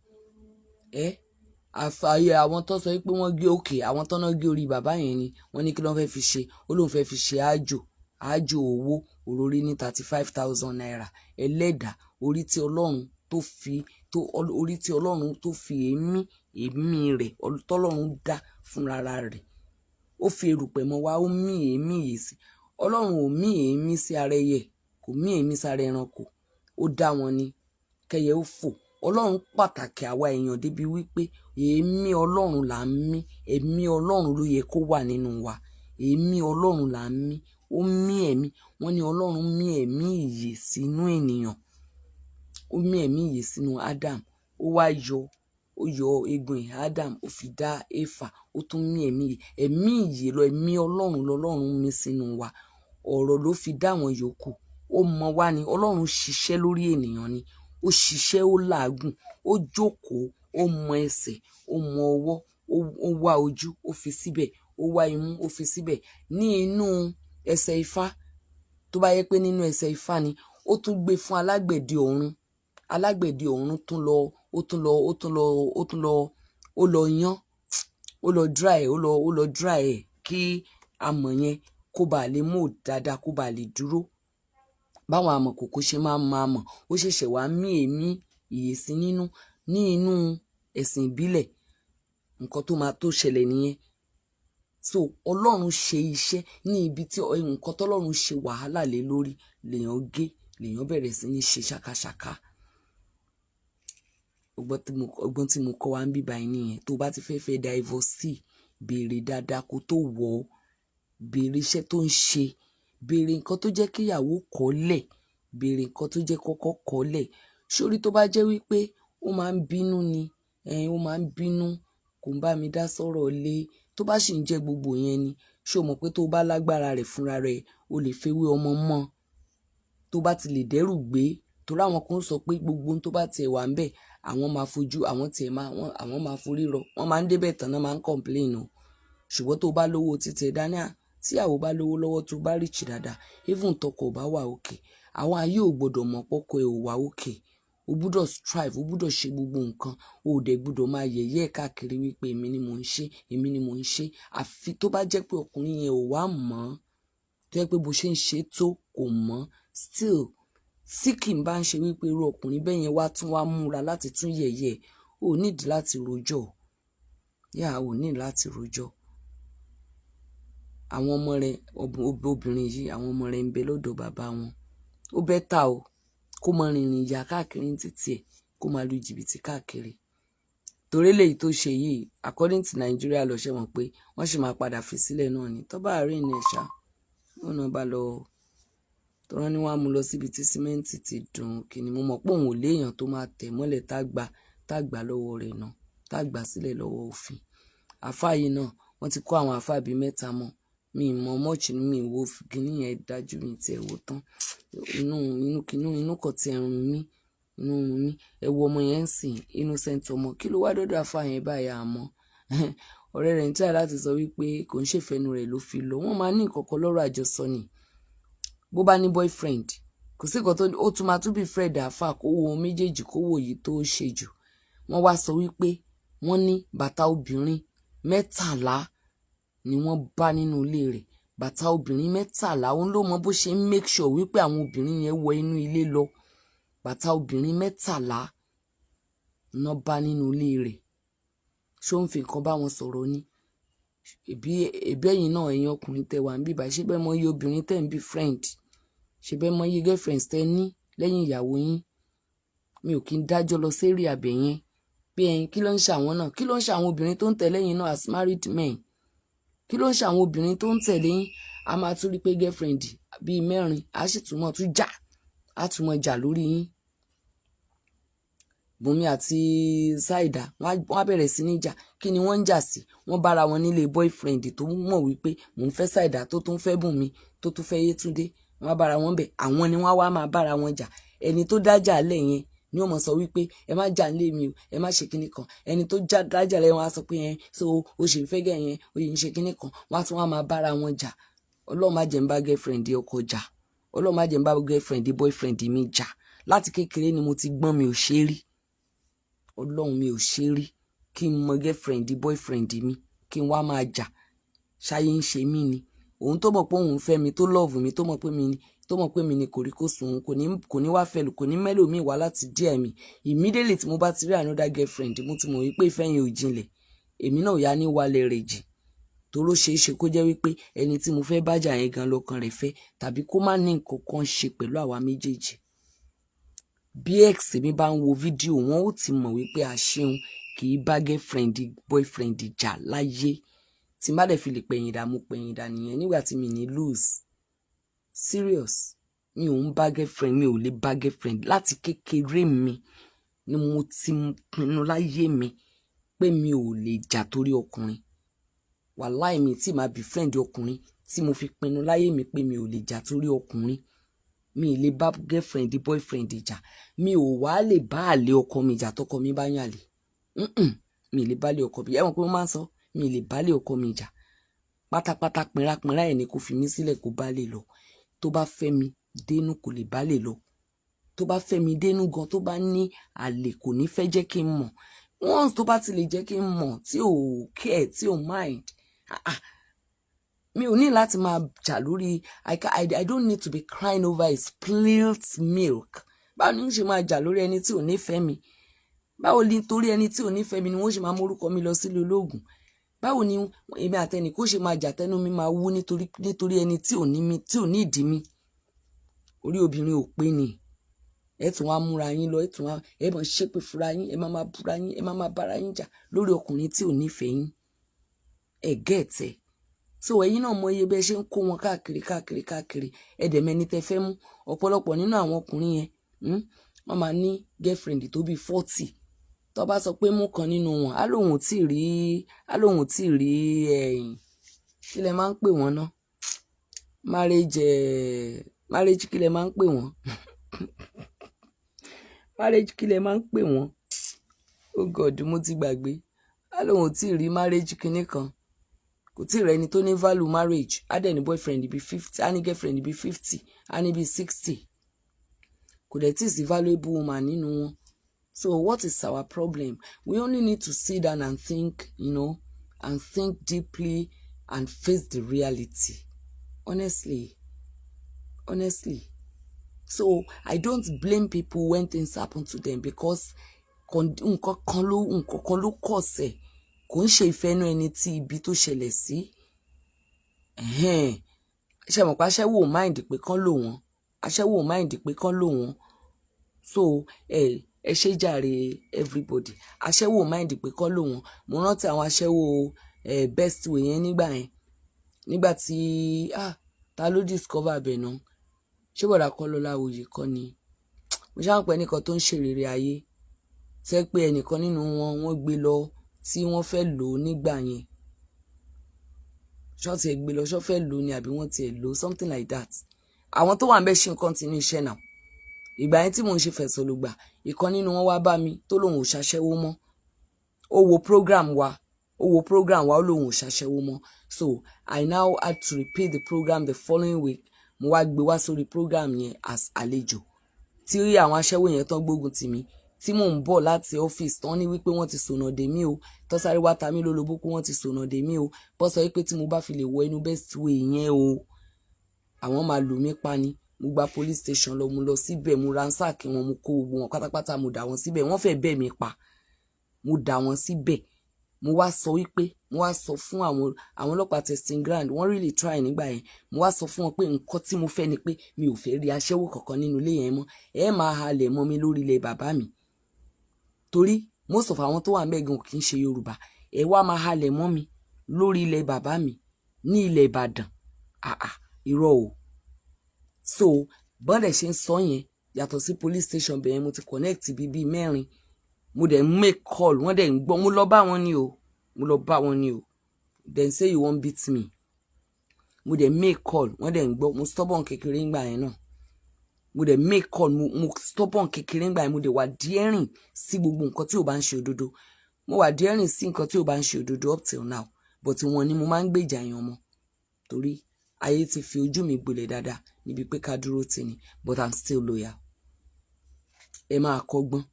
ẹ. Àfààyè àwọn tó sọ pé wọ́n gé òkè, àwọn tó náà gé orí bàbá yẹn ni wọ́n ní kí ló fẹ́ fi ṣe? Ó lóun fẹ́ fi ṣe àjò, àjò owó òrórí ní ₦35,000. Ẹlẹ́dàá orí tí Ọlọ́run tó fi tó, orí tí Ọlọ́run tó fi èémí èémí rẹ̀ tọ́lọ́run dá fúnra rẹ̀, ó fi erùpẹ̀ mọ́ wa, ó mí èémí yìí sí. Ọlọ́run ò mí èémí sí ara ẹyẹ, kò mí èémí sára ẹranko. Ó dá wọn ni kẹyẹ ó fò. Ọlọ́run pàtàkì àwa èèyàn débi wípé èémí Ọlọ́run là ń mí. Ẹ̀mí Ọlọ́run ló yẹ kó wà nínú wa. Èémí Ọlọ́run là ń mí. Ó mí ẹ̀mí. Wọ́n ní Ọlọ́run mí ẹ̀mí ìyè sínú ènìyàn, ó mí ẹ̀mí ìyè sínú Adam, ó wá yọ, ó yọ eegun ìhà Adam, ó fi dá Éfà. Ó tún mí ẹ̀mí ìyè, ẹ̀mí ìyè lọ. Ẹ̀mí Ọlọ́run lọ́lọ́run mí sínú wa. Ọ̀rọ̀ ló fi dá àwọn yòókù. Ó mọ wá ni. Ọlọ́run ṣiṣẹ́ lórí ènìyàn ni. Ó ṣiṣẹ́, ó làágùn, ó jókòó, ó mọ ẹsẹ̀, ó mọ ọwọ́, ó wá ojú, ó fi síbẹ̀, ó wá imú, ó fi síbẹ̀. Ní inú ẹsẹ̀ Ifá, tó bá yẹ pé nínú ẹsẹ̀ Ifá ni, ó tún gbé fún alágbẹ̀dẹ ọ̀run. Alágbẹ̀dẹ ọ̀run tún lọ, ó tún lọ, ó tún lọ, ó tún lọ, ó lọ yán, ó lọ dry, ó lọ dry ẹ̀ kí amọ̀ yẹn kó bàa lè mú dáadáa, kó bàa lè dúró báwọn amọ̀kòkò ṣe máa ń mọ amọ̀. Ó ṣẹ̀ṣẹ̀ wá mí èémí ìyè sí nínú. Ní inú ẹ̀sìn ìbílẹ̀, nǹkan tó máa tó ṣẹlẹ̀ nìyẹn. So Ọlọ́run ṣe iṣẹ́ ní ibi tí nǹkan tọ́lọ́run ṣe wàhálà lé lórí lèèyàn gé, lèèyàn bẹ̀rẹ̀ sí ní ṣe ṣàkàṣàkà. Ọgbọ́n tí mo kọ́ wa ń bíbá yìí nìyẹn. Tó bá ti fẹ́ fẹ́ divorcee, béèrè dáadáa kó tó wọ̀ ọ́. Béèrè iṣẹ́ tó ń ṣe, béèrè nǹkan tó jẹ́ kíyàwó kọ́lẹ̀, béèrè nǹkan tó jẹ́ kọ́kọ́ kọ́lẹ̀ sórí. Tó bá jẹ́ wípé ó máa ń bínú ni, ó máa ń bínú, kò ń bá mi dá sọ̀rọ̀ lé, tó bá sì ń jẹ́ gbogbo yẹn ni, ṣé o mọ̀ pé tó bá lágbára rẹ̀ fúnra rẹ̀, o lè fewé ọmọ mọ́, tó bá ti lè dẹ́rù gbé? Torí àwọn kan sọ pé gbogbo ohun tó bá tiẹ̀ wà ń bẹ̀, àwọn máa fojú àwọn tiẹ̀ máa wọ́n, àwọn máa forí rọ. Wọ́n máa ń débẹ̀ tán náà, máa ń complain o. Ṣùgbọ́n tó bá lówó títẹ̀ dání, tíyàwó bá lówó lọ́wọ́, tó bá rich dáadáa, even tọkọ ò bá wà okay, àwọn ayé ò gbọ́dọ̀ mọ̀ pọ́kọ ẹ̀ ò wà okay. O gbúdọ̀ strive, o gbúdọ̀ ṣe gbogbo nǹkan. O ò dẹ̀ gbúdọ̀ máa yẹ̀yẹ́ ẹ̀ káàkiri wípé èmi ni mò ń ṣe, èmi ni mò ń ṣe. Àfi tó bá jẹ́ pé ọkùnrin yẹn ò wá mọ̀ ọ́n, tó jẹ́ pé bó ṣe ń ṣe tó kò mọ̀ still, tí kì í bá ń ṣe wípé irú ọkùnrin bẹ́ẹ̀ yẹn wá tún wá múra láti tún yẹ̀yẹ́ ẹ̀, o nídìí láti rojọ́ yà, ò ní láti rojọ́. Àwọn ọmọ rẹ̀, obìnrin yìí, àwọn ọmọ rẹ̀ ń bẹ lọ́dọ̀ bàbá wọn. Ó better o kó máa rìnrìn ìyà káàkiri ní títì ẹ̀, kó máa lu jìbìtì káàkiri. Torí eléyìí tó ṣe yìí, according to Nigeria lọ, ṣe mọ̀ pé wọ́n sì máa padà fi sílẹ̀ náà ni. Tó bá arraign ẹ̀ ṣá, òun náà bá lọ tọ́rọ́ ní wọ́n á mú lọ síbi tí símẹ́ǹtì ti dùn. Kí ni mo mọ̀ pé òun ò léèyàn tó máa tẹ̀ mọ́lẹ̀, tá gbà lọ́wọ́ rẹ̀ náà, tá gbà sílẹ̀ lọ́wọ́ òfin. Àáfàá yìí náà, wọ́n ti kó àwọn àáfàá bíi mẹ́ta mọ́. Mi ì mọ̀ much, mi ì wo kíní yẹn dájú, mi tiẹ̀ wò tán. Inú inú kínú inú kò tiẹ̀ rùn mí, inú rùn mí. Ẹ wo ọmọ yẹn ń sìn, innocent ọmọ. Kí ló wá dọ́dọ̀ àáfàá yẹn báyìí? Àmọ́ ọ̀rẹ́ rẹ̀ ń try láti sọ wípé kò ń ṣèfẹ́nu rẹ̀ ló fi lọ. Wọ́n máa ní nǹkan kan lọ́rọ̀ àjọsọ ni. Bó bá ní boyfriend, kò sí nǹkan tó ó tún máa tún bí friend àáfàá, kó wo méjèèjì, kó wò yìí tó ṣe jù. Wọ́n wá sọ wípé wọ́n ní bàtà obìnrin 13 ni wọ́n bá nínú ilé rẹ̀. Bàtà obìnrin 13. Òun ló mọ bó ṣe ń make sure wípé àwọn obìnrin yẹn wọ inú ilé lọ. Bàtà obìnrin 13 ná bá nínú ilé rẹ̀. Ṣó ń fi nǹkan bá wọn sọ̀rọ̀ ni? Ẹbí ẹbí ẹ̀yin náà, ẹ̀yin ọkùnrin tẹ́ wà ń bíbá, ṣé bẹ́ẹ̀ mọ iye obìnrin tẹ́ ń bí friend? Ṣé bẹ́ẹ̀ mọ iye girlfriends tẹ́ ní lẹ́yìn ìyàwó yín? Mi ò kí ń dájọ́ lọ sí area abẹ yẹn bí ẹ̀yin. Kí ló ń ṣe àwọn náà? Kí ló ń ṣe àwọn obìnrin tó ń tẹ̀lé yín náà as married men? Kí ló ń ṣe àwọn obìnrin tó ń tẹ̀lé yín? A máa tún rí pé girlfriend bíi mẹ́rin á sì tún mọ̀ tún jà, á tún mọ̀ jà lórí yín. Bùnmi àti Saida, wọ́n á bẹ̀rẹ̀ sí ní jà. Kí ni wọ́n ń jà sí? Wọ́n bára wọn nílé boyfriend tó mọ̀ wípé mò ń fẹ́ Saida, tó tún fẹ́ Bùnmi, tó tún fẹ́ Yétúndé. Wọ́n á bára wọn bẹ̀. Àwọn ni wọ́n á wá máa bára wọn jà. Ẹni tó dájà lẹ̀ yẹn ni ó mọ̀ sọ wípé ẹ má jà nílé mi o, ẹ má ṣe kinní kan. Ẹni tó dájà lẹ̀, wọn á sọ pé yẹn so o ṣì ń fẹ́ gẹ̀ yẹn, o yìí ń ṣe kinní kan. Wọ́n á tún wá máa bára wọn jà. Ọlọ́run má jẹ́ ń bá girlfriend ọkọ jà. Ọlọ́run má jẹ́ ń bá girlfriend boyfriend mi jà. Láti kékeré ni mo ti gbọ́n, mi ò ṣe é rí. Ọlọ́run, mi ò ṣe é rí kí n mọ girlfriend boyfriend mi, kí n wá máa jà. Ṣáyé ń ṣe mí ni? Òun tó mọ̀ pé òun fẹ́ mi, tó love mi, tó mọ̀ pé mi ni, tó mọ̀ pé mi ni kò rí kó sùn, òun kò ní wá fẹ́ lù, kò ní mẹ́lòmíì wá láti díẹ̀ mi. Immediately tí mo bá ti rí another girlfriend, mo ti mọ̀ wípé ìfẹ́ yẹn ò jinlẹ̀. Èmi náà yá ní wálé rẹ̀ jì, toró ṣeé ṣe kó jẹ́ wípé ẹni tí mo fẹ́ bájà yẹn gan lọ́kàn rẹ̀ fẹ́, tàbí kó má ní nǹkan kan ṣe pẹ̀lú àwa méjèèjì. Bí ex mi bá ń wo fídíò, wọn ó ti mọ̀ wípé àṣeun kì í bá girlfriend boyfriend jà láyé. Tí má dẹ̀ fi lè pẹ̀yìn dà, mo pẹ̀yìn dà nìyẹn nígbà tí mi ní lose serious. Mi ò ń bá girlfriend, mi ò lè bá girlfriend. Láti kékeré mi ni mo ti pinnu láyé mi pé mi ò lè jà torí ọkùnrin. Wàláì, mi tí màá befriend ọkùnrin tí mo fi pinnu láyé mi pé mi ò lè jà torí ọkùnrin. Mi ì lè bá girlfriend boyfriend jà. Mi ò wá lè bá àlè ọkọ mi jà tọkọ mi bá yàn àlè. Mi ì lè bá àlè ọkọ mi. Ẹ̀wọ̀n pé mo máa ń sọ, mi ì lè bá àlè ọkọ mi jà pátápátá. Pinrápinrá ẹ̀ ní kó fi mí sílẹ̀, kó bá lè lọ. Tó bá fẹ́ mi dénú, kò lè bá lè lọ. Tó bá fẹ́ mi dénú gan, tó bá ní àlè, kò ní fẹ́ jẹ́ kí n mọ̀. Once tó bá ti lè jẹ́ kí n mọ̀, tí ò care, tí ò mind, ah, ah, mi ò ní láti máa jà lórí. I don't need to be crying over a spilt milk. Báwo ni n ṣe máa jà lórí ẹni tí ò nífẹ̀ẹ́ mi? Báwo ni torí ẹni tí ò nífẹ̀ẹ́ mi ni wọ́n ṣe máa mórúkọ mi lọ sílé olóògùn? Báwo ni èmi àtẹnì kó ṣe máa jà, tẹnu mi máa wú nítorí ẹni tí ò ní mi, tí ò ní ìdí mi? Orí obìnrin ò pé ni. Ẹ tún wá múra yín lọ, ẹ tún wá, ẹ máa ṣépè fúnra yín, ẹ máa máa búra yín, ẹ máa máa bára yín jà lórí ọkùnrin tí ò nífẹ̀ẹ́ yín. Ẹ gẹ́ẹ̀tẹ̀. So ẹ̀yin náà mọ iye bẹ́ẹ̀ ṣe ń kó wọn káàkiri káàkiri káàkiri. Ẹ dẹ̀ mẹ́ni tẹ́ fẹ́ mú. Ọ̀pọ̀lọpọ̀ nínú àwọn ọkùnrin yẹn, wọ́n máa ní girlfriend tó bíi 40. Tó bá sọ pé mú kan nínú wọn, á lóun ò tí ì rí, á lóun ò tí ì rí. Ẹ̀yìn kí lẹ máa ń pè wọ́n ná? Marriage, marriage, kí lẹ máa ń pè wọ́n? Marriage, kí lẹ máa ń pè wọ́n? Oh God, mo ti gbàgbé. Á lóun ò tí ì rí marriage kinní kan, kò tí ì rẹni tó ní value marriage. Á dẹ̀ ní boyfriend bíi 50, á ní girlfriend bíi 50, á ní bíi 60. Kò dẹ̀ tí ì sí valuable woman nínú wọn. So what is our problem? We only need to sit down and think and think deeply and face the reality, honestly, honestly. So I don't blame people when things happen to them, because nǹkan kan ló kọ̀ọ̀sẹ̀. Kò ń ṣe ìfẹ́ inú ẹni tí ibi tó ṣẹlẹ̀ sí. Ṣe mọ̀ pé aṣẹ́wó ò mind pé kán lò wọ́n? Aṣẹ́wó ò mind pé kán lò wọ́n. So ẹ Ẹ ṣé jàre, everybody. Aṣẹ́wó mind pé kọ́ lò wọ́n. Mo rántí àwọn aṣẹ́wó Best Way yẹn nígbà yẹn, nígbà tí, ah, ta ló discover abẹ náà? Ṣé bọ̀dà kọ́ ló láwòye kọ́ ni? Mo ṣáà ń pẹ́ nìkan tó ń ṣèrèrè ayé tẹ́ pé ẹnìkan nínú wọn, wọ́n gbé lọ tí wọ́n fẹ́ lò ó nígbà yẹn. Ṣọ́ tiẹ̀ gbé lọ, ṣọ́ fẹ́ lò ó ni, àbí wọ́n tiẹ̀ lò ó, something like that. Àwọn tó wà ń bẹ́ ṣe nǹkan continue iṣẹ́ náà. Ìgbà yẹn tí mò ń ṣe fẹ̀sọ̀ ló gbà, ìkan nínú wọn wá bá mi tó lòun ò ṣaṣẹ́wó mọ́. Ó wo program wa, ó wo program wa, ó lòun ò ṣaṣẹ́wó mọ́. So I now had to repeat the program the following week. Mo wá gbé wá sórí program yẹn as àlejò, tí àwọn aṣẹ́wó yẹn tán gbógun tì mí tí mò ń bọ̀ láti ọ́fíìsì tán ní wípé wọ́n ti sọ̀nà dè mí o, tó sáré wá ta mí lólobó pé wọ́n ti sọ̀nà dè mí o, bọ́ sọ wípé tí mo bá fi lè wọ inú Best Way yẹn o, àwọn máa lù mí pa ni. Mo gba police station lọ, mo lọ síbẹ̀, mo ransack wọn, mo kó gbogbo wọn pátápátá, mo dà wọ́n síbẹ̀. Wọ́n fẹ́ bẹ̀ mí pa, mo dà wọ́n síbẹ̀. Mo wá sọ wípé, mo wá sọ fún àwọn ọlọ́pàá testing ground, wọ́n really try nígbà yẹn. Mo wá sọ fún wọn pé nǹkan tí mo fẹ́ ni pé mi ò fẹ́ rí aṣẹ́wó kankan nínú ilé yẹn mọ́. Ẹ máa halẹ̀ mọ́ mi lórí ilẹ̀ bàbá mi, torí most of àwọn tó wà mẹ́gan kì í ṣe Yorùbá. Ẹ wá máa halẹ̀ mọ́ mi lórí ilẹ̀ bàbá mi ní ilẹ̀ Ìbàdàn. Àà, irọ́ o. So bọ́dẹ̀ ṣe ń sọ yẹn, yàtọ̀ sí police station bẹ̀yẹn, mo ti connect bíi mẹ́rin. Mo dẹ̀ ń make call, wọ́n dẹ̀ ń gbọ́. Mo lọ bá wọn ní o, mo lọ bá wọn ní o. Then say you wan beat me. Mo dẹ̀ make call, wọ́n dẹ̀ ń gbọ́. Mo stubborn kékeré ńgbà yẹn náà. Mo dẹ̀ make call. Mo stubborn kékeré ńgbà yẹn. Mo dẹ̀ wà daring sí gbogbo nǹkan tí ò bá ń ṣe òdodo. Mo wà daring sí nǹkan tí ò bá ń ṣe òdodo up till now, but wọn ni mo máa ń gbèjà yẹn ọmọ, torí ayé ti fi ojú mi gbolẹ̀ dáadáa níbi pé ká dúró tì ní, but I'm still loyal. Ẹ máa kọ́gbọ́n.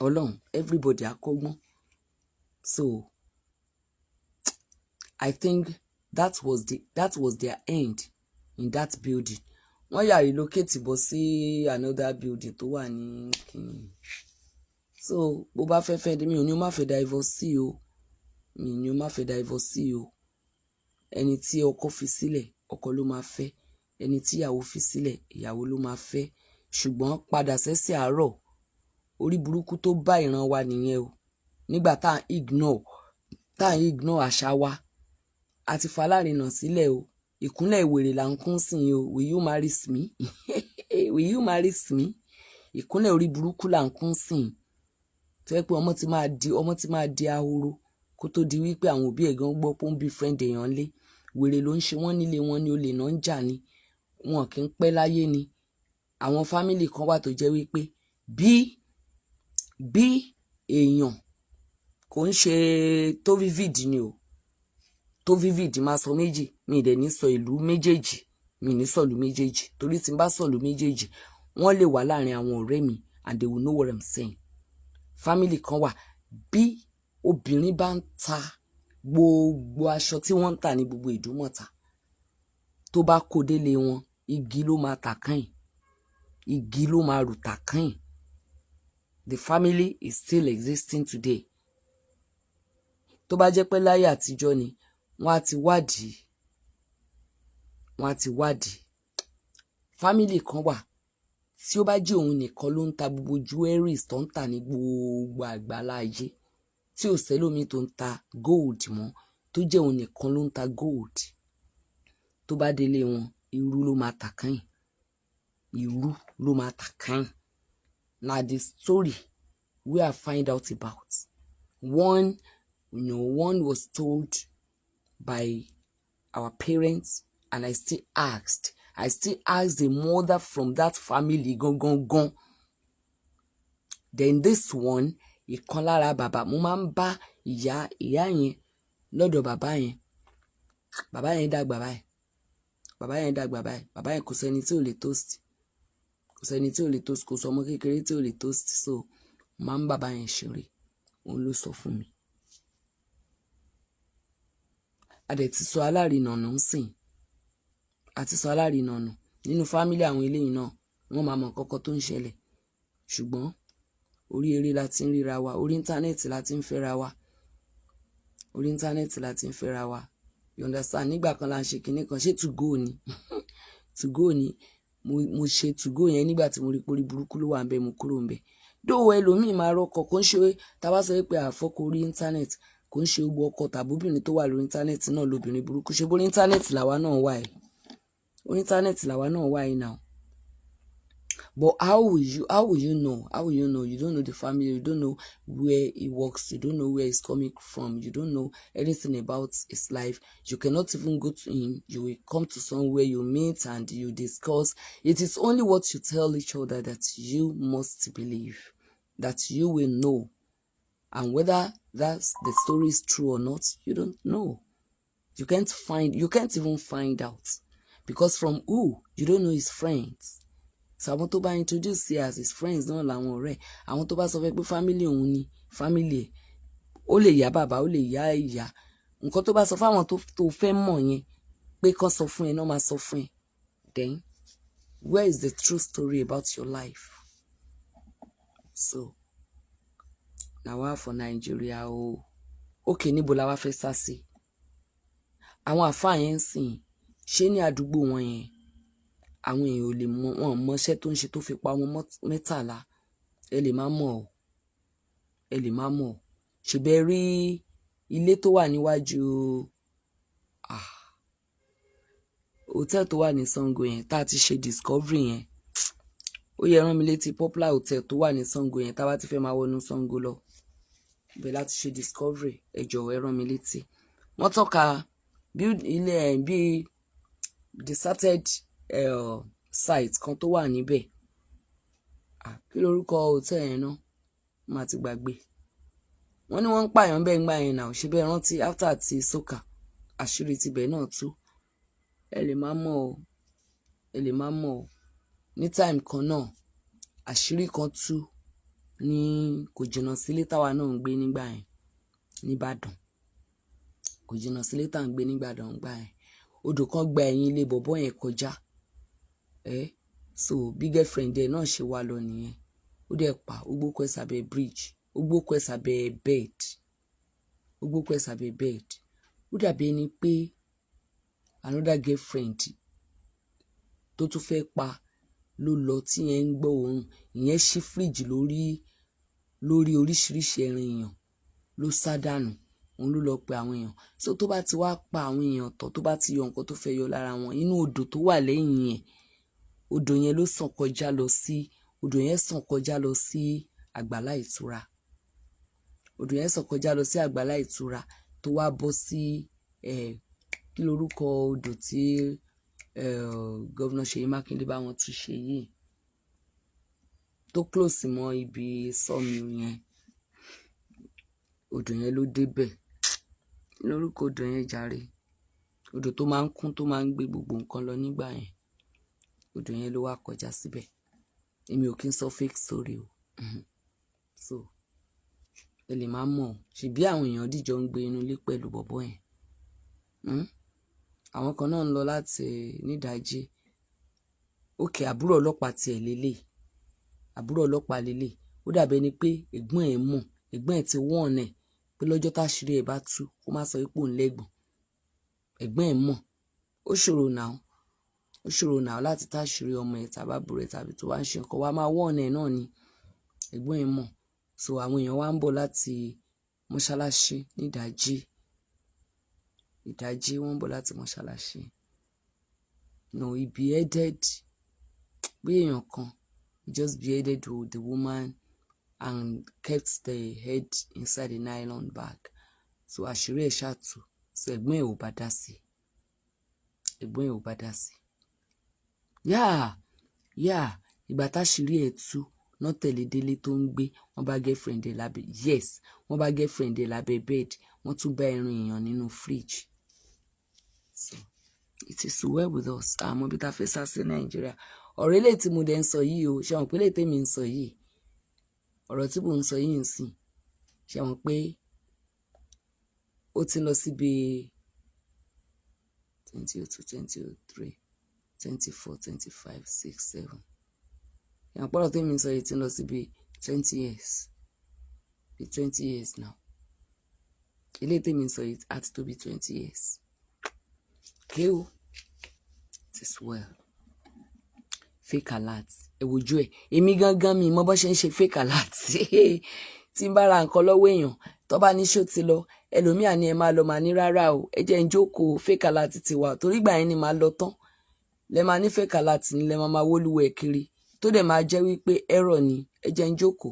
Ọlọ́run, everybody á kọ́gbọ́n. So I think that was their end in that building. Wọ́n yà relocate bọ̀ sí another building tó wà ní kínní. So bó bá fẹ́ fẹ́, mi ò ní o má fẹ́ divorce o, mi ò ní o má fẹ́ divorce o. Ẹni tí ọkọ fi sílẹ̀, ọkọ ló máa fẹ́. Ẹni tí ìyàwó fi sílẹ̀, ìyàwó ló máa fẹ́. Ṣùgbọ́n padà sẹ́sẹ̀ àárọ̀, orí burúkú tó bá ìran wa nìyẹn o. Nígbà tá à ń ignore àṣà wa, àti falárinà sílẹ̀ o. Ìkúnlẹ̀ ìwèrè là ń kún sí i o. Will you marry me? Will you marry me? Ìkúnlẹ̀ orí burúkú là ń kún sí i, tó yẹ pé ọmọ ti máa di ahoro kó tó di wípé àwọn òbí ẹ̀ gan gbọ́ pé ó ń bí friend èèyàn lé. Wèrè ló ń ṣe wọ́n nílé wọn ní, olè náà ń jà ni, wọn kì í pẹ́ láyé ni. Àwọn family kan wà tó jẹ́ wípé bí èèyàn kò ń ṣe tó vivid ni o, tó vivid máa sọ méjì. Mi ì dẹ̀ ní sọ ìlú méjèèjì, mi ní sọ ìlú méjèèjì, torí tí n bá sọ ìlú méjèèjì, wọ́n lè wà láàrin àwọn ọ̀rẹ́ mi and they will know what I'm saying. Family kan wà, bí obìnrin bá ń ta gbogbo aṣọ tí wọ́n ń tà ní gbogbo Ìdúmọ̀tà, tó bá kó délé wọn, igi ló máa tà kàn, igi ló máa rù tà kàn. The family is still existing today. Tó bá jẹ́ pé láyé àtijọ́ ni, wọ́n á ti wádìí, wọ́n á ti wádìí. Family kan wà, tí ó bá jẹ́ òun nìkan ló ń ta gbogbo jewelries tó ń tà ní gbogbo àgbálá ayé, tí ò sẹ́lómi tó ń ta gold mọ́, tó jẹ́ òun nìkan ló ń ta gold, tó bá délé wọn, irú ló máa tà kàn, irú ló máa tà kàn. Na the story wey I find out about one, one was told by our parents, and I still asked the mother from that family gangan gan. Then this one, ìkan lára bàbá, mo máa ń bá ìyá yẹn lọ́dọ̀ bàbá yẹn. Bàbá yẹn dàgbà báyìí, bàbá yẹn dàgbà báyìí. Bàbá yẹn, kò sẹ́ni tí ò lè toast, kò sẹ́ni tí ò lè toast, kò sọ ọmọ kékeré tí ò lè toast. So máa ń bàbá yẹn ṣeré, òun ló sọ fún mi. A dẹ̀ ti sọ alárinà nù ń sìn, àti sọ alárinà nù nínú family. Àwọn eléyìí náà, wọ́n máa mọ̀ kọ́kọ́ tó ń ṣẹlẹ̀, ṣùgbọ́n orí eré la ti ń ríra wa, orí íńtánẹ́ẹ̀tì la ti ń fẹ́ra wa, orí íńtánẹ́ẹ̀tì la ti ń fẹ́ra wa, you understand? Nígbà kan la ń ṣe kinní kan, ṣé 2go ni? 2go ni. Mo ṣe 2go yẹn. Nígbà tí mo rí pórí burúkú ló wà ń bẹ, mo kúrò ń bẹ. Dóò, ẹlòmíì máa rọkọ. Kò ń ṣe tá a bá sọ pé àfọkọ orí internet, kò ń ṣe gbogbo ọkọ tàbóbìnrin tó wà lórí internet náà lóbìnrin burúkú. Ṣe bórí internet làwa náà wà ẹ̀? Orí internet làwa náà wà yìí now. But how will you know? How will you know? You don't know the family, you don't know where he works, you don't know where he's coming from, you don't know anything about his life. You cannot even go to him. You will come to somewhere, you meet and you discuss. It is only what you tell each other that you must believe, that you will know. And whether that's the story is true or not, you don't know. You can't even find out. Because from who? You don't know his friends. So àwọn tó bá introduce sí as his friends náà làwọn ọ̀rẹ́. Àwọn tó bá sọ fẹ́ pé family òun ni family ẹ̀, ó lè yá bàbá, ó lè yá ìyá. Nǹkan tó bá sọ fáwọn tó fẹ́ mọ̀ yẹn pé kán sọ fún ẹ náà máa sọ fún ẹ. Then where is the true story about your life? So na wa for Nigeria o. Okay, níbo la wá fẹ́ sá sí? Àwọn àfáà yẹn ń sìn ṣé ní àdúgbò wọn yẹn, àwọn èèyàn ò lè mọ wọn mọṣẹ́ tó ń ṣe tó fi pa ọmọ 13. Ẹ lè má mọ̀ ọ́, ẹ lè má mọ̀ ọ́. Ṣèbẹ̀ rí ilé tó wà níwájú, ah, hotel tó wà ní Sango yẹn tá a ti ṣe discovery yẹn? Ó yẹ rán mi létí popular hotel tó wà ní Sango yẹn, tá a bá ti fẹ́ máa wọnú Sango lọ ibẹ̀ láti ṣe discovery. Ẹ jọ̀wọ́, ẹ rán mi létí. Wọ́n tọ́ka bí ilé ẹ̀ bí deserted site kan tó wà níbẹ̀. Ah, kí lorúkọ hotel yẹn náà? Má ti gbàgbé. Wọ́n ní wọ́n ń pààyàn bẹ́ẹ̀ ńgbà yẹn náà. Ṣe bẹ́ẹ̀ rántí after ti soka, àṣírí tibẹ̀ náà tú. Ẹ lè má mọ̀ ọ́, ẹ lè má mọ̀ ọ́. Ní time kan náà, àṣírí kan tú ní kò jìnnà sílé táwa náà ń gbé nígbà yẹn nìbàdàn. Kò jìnnà sílé tá à ń gbé nígbàdàn nígbà yẹn. Odò kan gba ẹ̀yìn ilé bọ̀bọ́ yẹn kọjá ẹ. So bí girlfriend ẹ náà ṣe wá lọ nìyẹn. Ó dẹ̀ pa, ó gbókù ẹ̀ sábẹ́ bridge, ó gbókù ẹ̀ sábẹ́ bed, ó gbókù ẹ̀ sábẹ́ bed. Ó dàbí ẹni pé another girlfriend tó tún fẹ́ pa ló lọ tí yẹn ń gbọ́ òórùn ìyẹn, ṣí fíríjì lórí lórí oríṣiríṣi ẹran èèyàn ló sá dànù. Òun ló lọ pe àwọn èèyàn. So tó bá ti wá pa àwọn èèyàn tán, tó bá ti yọ nǹkan tó fẹ́ yọ lára wọn, inú odò tó wà lẹ́yìn yẹn, odò yẹn ló sàn kọjá lọ sí, odò yẹn sàn kọjá lọ sí àgbàlá ìtura. Odò yẹn sàn kọjá lọ sí àgbàlá ìtura tó wá bọ́ sí ẹ̀. Kí lorúkọ odò tí Governor Ṣèyí Mákindé bá wọn tún ṣe yìí tó close mọ́ ibi sawmill yẹn? Odò yẹn ló débẹ̀. Kí lorúkọ odò yẹn jàre? Odò tó máa ń kún, tó máa ń gbé gbogbo nǹkan lọ nígbà yẹn, odò yẹn ló wá kọjá síbẹ̀. Èmi ò kí ń sọ fake story o. So ẹ lè má mọ̀, ṣebí àwọn èèyàn dìjọ ń gbé inú ilé pẹ̀lú bọ̀bọ́ yẹn. Àwọn kan náà ń lọ láti nídàájí. Òkè àbúrò ọlọ́pàá tiẹ̀ lélẹ̀, àbúrò ọlọ́pàá lélẹ̀. Ó dàbí ẹni pé ẹ̀gbọ́n ẹ̀ mọ̀, ẹ̀gbọ́n ẹ̀ ti wọ́n ẹ̀ pé lọ́jọ́ táṣírí ẹ̀ bá tú, kó má sọ pé òun lẹ́gbọ̀n. Ẹ̀gbọ́n ẹ̀ mọ̀. Ó ṣòro náà, ó ṣòro náà láti táṣírí ọmọ ẹ̀ tàbí àbúrò ẹ̀ tàbí tó wá ń ṣe nǹkan, wá máa wọ́n ẹ̀ náà ni. Ẹ̀gbọ́n ẹ̀ mọ̀. So àwọn èèyàn wá ń bọ̀ láti mọ́ṣáláṣí nídàájí, ìdájí, wọ́n ń bọ̀ láti mọ́ṣáláṣí. No, he beheaded bí èèyàn kan. He just beheaded the woman and kept the head inside a nylon bag. So àṣírí ẹ̀ ṣáà tú. So ẹ̀gbọ́n ẹ̀ ò bá dá sí, ẹ̀gbọ́n ẹ̀ ò bá dá sí. Yáà, ìgbà táṣírí ẹ̀ tú náà, tẹ̀lé délé tó ń gbé, wọ́n bá girlfriend ẹ̀ lábẹ́, yes, wọ́n bá girlfriend ẹ̀ lábẹ́ bed. Wọ́n tún bá ẹran èèyàn nínú fridge. So it is well with us. Àmọ́ bí ta fẹ́ sá sí Nàìjíríà, ọ̀rọ̀ eléyìí tí mo dẹ̀ ń sọ yìí o, ṣé àwọn pé eléyìí tèmi ń sọ yìí, ọ̀rọ̀ tí mò ń sọ yìí ń sìn, ṣé àwọn pé ó ti lọ síbi 2002, 2003, 24, 25, 6, 7. Ìyàn pọ̀rọ̀ tèmi ń sọ yìí ti lọ síbi 20 years, bí 20 years now. Eléyìí tèmi ń sọ yìí á ti tó bí 20 years. Okay o, it is well. Fake alert, ẹ wojú ẹ. Èmi gangan mi mọ bó ṣe ń ṣe fake alert. Tí n bá ra nǹkan lọ́wọ́ èèyàn, tó bá ní ṣó ti lọ, ẹlòmíà ní ẹ máa lọ, máa ní rárá o, ẹ jẹ́ ń jókòó, fake alert ti wà. Torí ìgbà yẹn ni màá lọ tán, lẹ máa ní fake alert ni, lẹ máa máa wólúwẹ̀ kiri, tó dẹ̀ máa jẹ́ wípé error ni. Ẹ jẹ́ ń jókòó,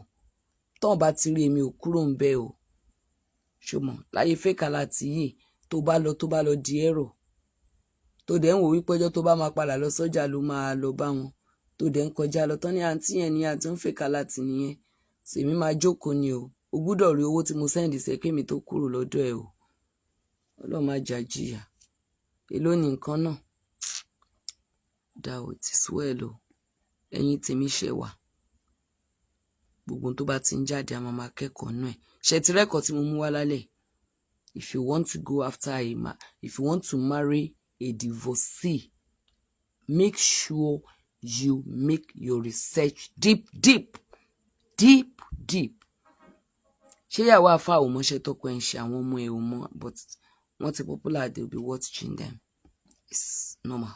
tọ́n bá ti rí èmi ò kúrò ń bẹ́ẹ̀ o. Ṣùgbọ́n láyé fake alert yìí, tó bá lọ di error, tó dẹ̀ ń wò wípé ọjọ́ tó bá máa padà lọ sọ́jà ló máa lọ bá wọn, tó dẹ̀ ń kọjá lọ tán ní àǹtí yẹn ní àǹtí ń fake alert nìyẹn. Sèmi máa jókòó ni o. O gbúdọ̀ rí owó tí mo send sí kémi tó kúrò lọ́dọ̀ ẹ̀ o. Ọlọ́run má jà jìyà. Èló ni nǹkan náà dá o? It is well o. Ẹ̀yin tèmi, ṣe wà, gbogbo tó bá ti ń jáde, a máa máa kẹ́kọ̀ọ́ nú ẹ̀. Ṣe ti rẹ́kọ̀ọ́ tí mo mú wá lálẹ́? If you want to go after a ma if you want to marry a divorcee, make sure you make your research deep, deep, deep, deep. Ṣé ìyàwó àfa ò mọṣẹ́ tọkọ ẹ̀ ń ṣe? Àwọn ọmọ ẹ̀ ò mọ̀, but wọ́n ti popular, they will be watching them. It's normal.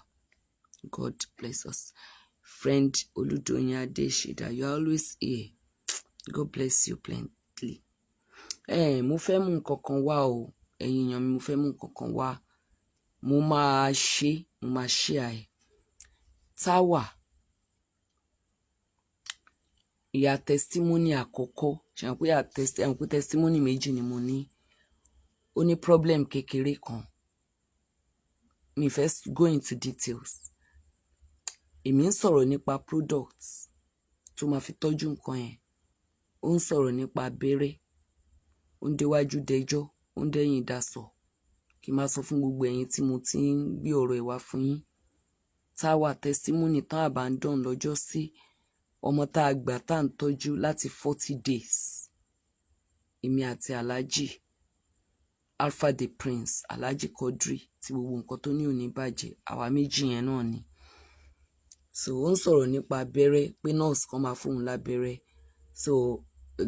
God bless us. Friend Olúdoyin Adéṣídà, you are always here. God bless you plenty. Ẹ mo fẹ́ mú nǹkan kan wá o, ẹ̀yin èèyàn mi, mo fẹ́ mú nǹkan kan wá. Mo máa ṣe àì táwà ìyá testimony àkọ́kọ́. Ṣe àwọn pé àwọn pé testimony méjì ni mo ní. Ó ní problem kékeré kan, mi fẹ́ go into details. Èmi ń sọ̀rọ̀ nípa products tó máa fi tọ́jú nǹkan yẹn, ó ń sọ̀rọ̀ nípa abẹ́rẹ́. Ó ń déwájú dẹjọ́, ó ń dẹ́yìn dasọ̀. Kí n máa sọ fún gbogbo ẹ̀yin tí mo ti ń gbé ọ̀rọ̀ ẹ̀ wá fún yín, táwa testimony tán abandon lọ́jọ́ sí, ọmọ tá a gbà tá à ń tọ́jú láti 40 days, èmi àti Alhaji Alpha the Prince, Alhaji Quadri, tí gbogbo nǹkan tó ní òní bàjẹ́, àwa méjì yẹn náà ni. So ó ń sọ̀rọ̀ nípa abẹ́rẹ́ pé nurse kan máa fóun lábẹ́rẹ́. So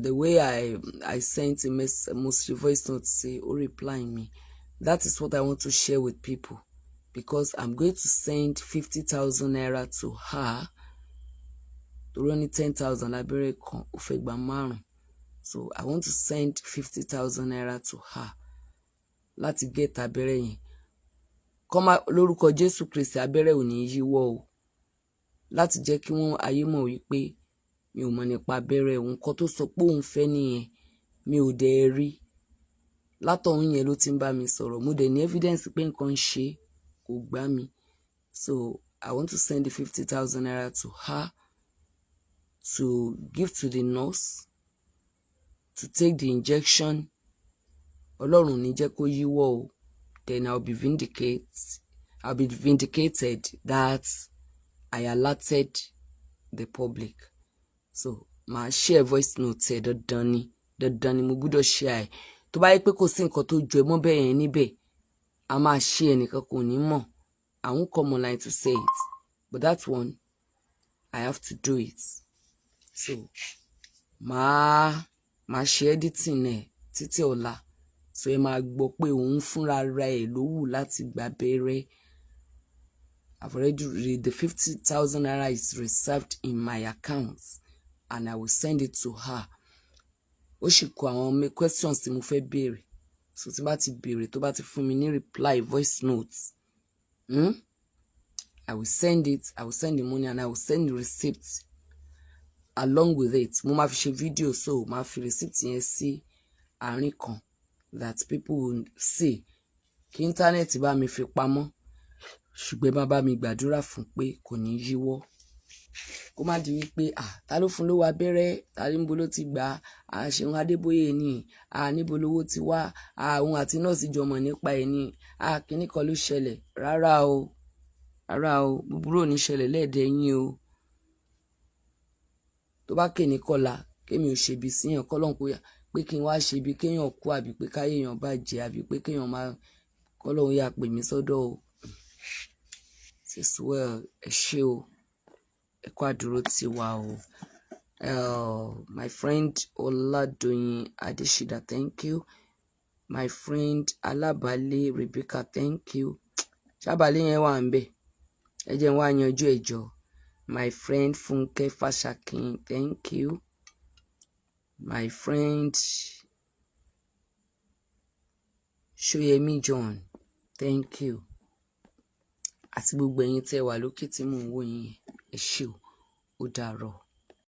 the way I sent a message, mostly voice note, say ó reply me. That is what I want to share with people, because I'm going to send ₦50,000 to her, torí ó ní 10,000 lábẹ́rẹ́ kan, ó fẹ́ gba márùn. So I want to send ₦50,000 to her láti get abẹ́rẹ́ yẹn. Kọ́ má lórúkọ Jésù Kristi, abẹ́rẹ́ ò ní yíwọ́ o, láti jẹ́ kí wọ́n ayé mọ̀ wípé mi ò mọ̀ nípa abẹ́rẹ́. Òun kan tó sọ pé òun fẹ́ nìyẹn, mi ò dẹ̀ rí. Látọ̀hún yẹn ló ti ń bá mi sọ̀rọ̀. Mo dẹ̀ ní evidence pé nǹkan ń ṣe, kò gbá mi. So I want to send the ₦50,000 to her to give to the nurse to take the injection. Ọlọ́run ní jẹ́ kó yíwọ́ o. Then I'll be vindicated that I alerted the public. So màá share voice note ẹ̀. Dandan ni, dandan ni, mo gbọ́dọ̀ share ẹ̀. Tó bá yẹ pé kò sí nǹkan tó jọ ẹ mọ́ bẹ́ẹ̀ yẹn níbẹ̀, a máa share, ẹnìkan kò ní mọ̀. I won't come online to say it, but that one I have to do it. So màá ṣe editing ẹ̀ títí ọ̀la, so ẹ máa gbọ́ pé òun fúnra ra ẹ̀ ló wù láti gba abẹ́rẹ́. I've already read the ₦50,000 is reserved in my account and I will send it to her. Ó sì kó àwọn questions tí mo fẹ́ béèrè. So tí bá ti béèrè, tó bá ti fún mi ní reply voice notes, I will send it. I will send the money and I will send the receipt along with it. Mo máa fi ṣe fídíò, so máa fi receipt yẹn sí àárín kan that people will see, kí íńtánẹ́ẹ̀tì bá mi fi pamọ́. Ṣùgbọ́n ẹ má bá mi gbàdúrà fún pé kò ní yíwọ́, kó má di wípé, à, ta ló fún lówó abẹ́rẹ́? Ta níbo ló ti gbà á? Ṣeun Adébóyè ni. À, níbo lówó ti wá? Òun àti nọ́ọ̀sì jọ mọ̀ nípa ẹ̀ ni. À, kinní kan ló ṣẹlẹ̀. Rárá o, rárá o, búburú ò ní ṣẹlẹ̀ lẹ́ẹ̀dẹ̀ yín o. Tó bá kè ní kọ́la kémi ò ṣèbí síyàn, kọ́lọ́n kó yà pé kí n wá ṣe ibi kéèyàn kú, àbí pé káyé èèyàn bàjẹ́, àbí pé kéèyàn máa kọ́lọ́hún yà pè mí sọ́dọ̀ o. It is well. Ẹ ṣé o, ẹ kú àdúró tì wá o. My friend Oladoyin Adesida, thank you. My friend Alábàálé Rebecca, thank you. Ṣábàálé yẹn wà ń bẹ̀, ẹ jẹ́ n wá yanjú ẹ̀ jọ. My friend Funke Fashakin, thank you. My friend Ṣóyẹmí John, thank you. Àti gbogbo ẹ̀yin tẹ́ wà lókè tí mò ń wò yín, ẹ ṣé o, ó dàárọ̀.